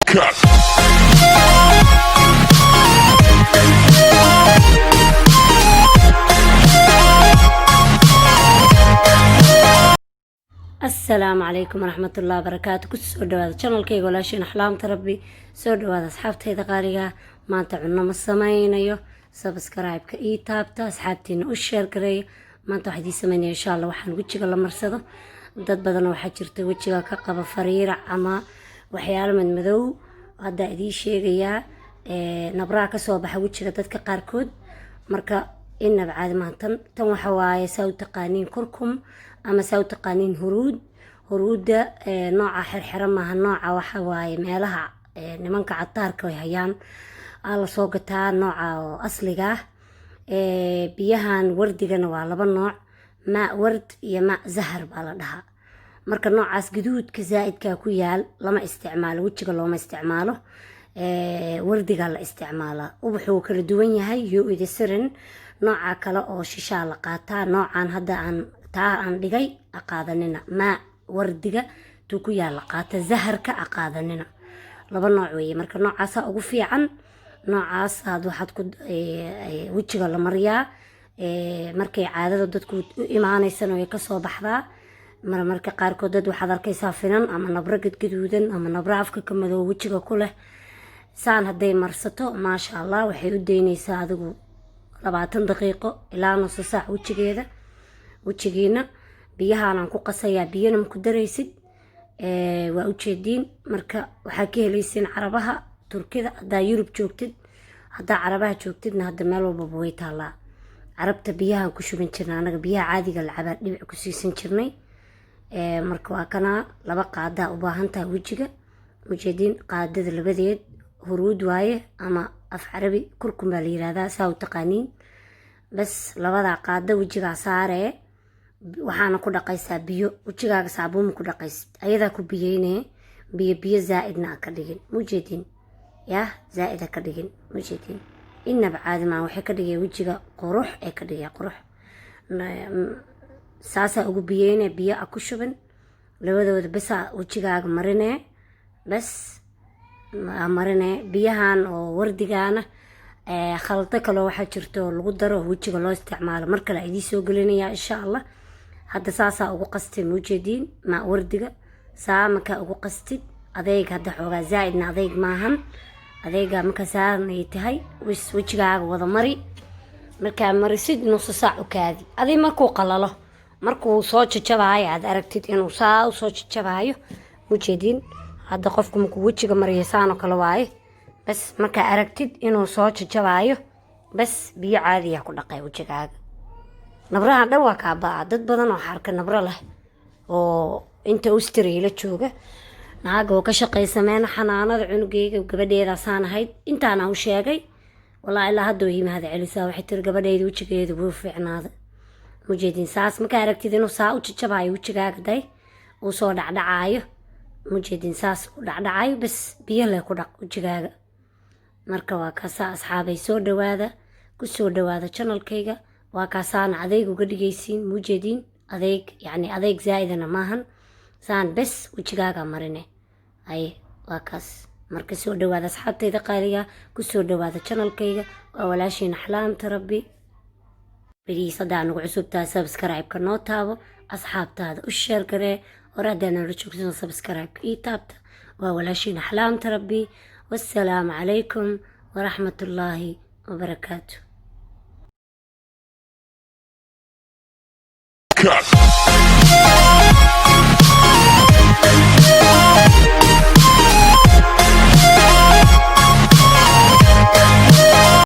Cut. Asalaamu calaykum waraxmatullahi wabarakaatu. Kusoo dhawaada channelkayga, walaashiin Axlaamta Rabbi. Soo dhawaada, asxaabtayda qaaliga. Maanta cunno ma sameynayo. Subscribe-ka ii taabta, asxaabtiina u share gareeya. Maanta waxaa idiin sameynaya, insha Allah, waxaan wejiga la marsado. Dad badan waxaa jirta wejiga ka qaba fariirac ama waxyaalo madmadow. Haddaa idiin sheegayaa, nabraha kasoo baxa wejiga dadka qaarkood. Marka inaba caadi maaha. Tan waxa waaye, saa u taqaaniin kurkum ama saa u taqaaniin huruud. Huruudda nooca xirxira maaha. Nooca waxa waaye meelaha nimanka cataarka ay hayaan aa lasoo gataa, nooca oo asliga ah. Biyahan wardigana waa laba nooc: maa ward iyo maa zahar baa la dhahaa. Marka noocaas gaduudka zaa-idkaa ku yaal lama isticmaalo, wejiga looma isticmaalo. Wardigaa la isticmaalaa. Ubaxuu kala duwan yahay, yo idisirin. Nooca kale oo shishaa la qaataa. Noocan hadda aan taa aan dhigay aqaadanina. Maa wardiga tuu ku yaal la qaata, zaharka aqaadanina. Laba nooc weeye. Marka noocaasa ugu fiican. Noocaas aad waxaad ku wejiga la mariyaa markay caadada dadku u imaaneysana, way kasoo baxdaa. Marmarka qaarkood dad waxaad arkaysaa finan ama nabro gadgaduudan ama nabro afka ka madow wejiga ku leh. Saan hadday marsato, maasha Allah, waxay u daynaysaa adigu 20 daqiiqo ilaa nuso saac wejigeeda. Wejigiina biyahaanaan ku qasayaa, biyana ma ku daraysid. Waa ujeediin. Marka waxaa ka helaysiin Carabaha, Turkida haddaa Yurub joogtid. Haddaa Carabaha joogtidna, hadda meel walbaba way taallaa. Carabta biyahaan ku shuban jirnay, anaga biyaha caadiga la cabaa dhibic ku siisan jirnay. Marka waa kanaa, laba qaadaa u baahan tahay wejiga. Ujeediin, qaadada labadeed huruud waaye, ama af Carabi kurkum baa la yirahdaa, saa u taqaaniin. Bas, labadaa qaada wejigaa saaree, waxaana ku dhaqaysaa biyo. Wejigaaga saabuunma ku dhaqaysid, ayadaa ku biyeynee. Biyo biyo zaa-idna a ka dhigin, mujeedin yah, zaa-id ha ka dhigin, mujeedin. Inaba caadi maa, waxay ka dhigaya wejiga qurux ee ka dhigaya qurux. Saasaa ugu biyeyne, biyo a ku shubin. Labadooda basaa wejigaaga marinee, bas marinee. Biyahan oo wardigaana khaldo kaloo waxaa jirto oo lagu daro wejiga loo isticmaalo. Mar kale idiin soo gelinaya, insha Allah. Hadda saasaa ugu qastay, muujeediin? Maa wardiga saa markaa ugu qastid, adeeg hadda xoogaa zaa-idna adeeg maahan. Adeega marka saanay tahay, wejigaaga wada mari. Markaa marisid, nuso saac u kaadi. Adig markuu qalalo, markuu soo jajabaayo, aad aragtid inuu saa usoo jajabaayo, mujeediin? Hadda qofku markuu wejiga mariyo saan oo kale waaye. Bas, markaa aragtid inuu soo jajabaayo, bas, biyo caadiyaa ku dhaqay wejigaaga. Nabrahan dhan waa kaa baa. Dad badan oo xarka nabro leh oo inta Australia la jooga, naaga oo ka shaqaysa meena xanaanada, cunugeyga gabadheedaasaan ahayd intaana u sheegay, walaa ilaa hadda way mahad celisaa. Waxay tiri, "Gabadheyda wejigeeda wuu fiicnaada." Mujeedin? Saas markaa aragtid inuu saa u jajabaayo wejigaaga, day uu soo dhacdhacaayo, mujeedin? Saas u dhacdhacayo, bas, biyo leh ku dhaq wejigaaga. Marka waa kaasaa, asxaabay. Soo dhawaada, kusoo dhawaada channelkayga. Waa kaasaana adeeg uga dhigaysiin, mujeediin? Adeeg yacni adeeg zaa-idana maahan. Saan bes wejigaaga marine ay, waa kaas. Marka soo dhawaada, asxaabtayda qaaliga, kusoo dhawaada channelkayga. Waa walaashiin Axlaamta Rabbi. Please, haddaa nagu cusubtahay, subscribe-ka noo taabo, asxaabtaada u share garee. Hore haddaa noola joogsan, subscribe-ka ii taabta. Waa walaashiin Axlaamta Rabbi. Wassalaamu calaykum waraxmatullaahi wabarakaatu. Cut.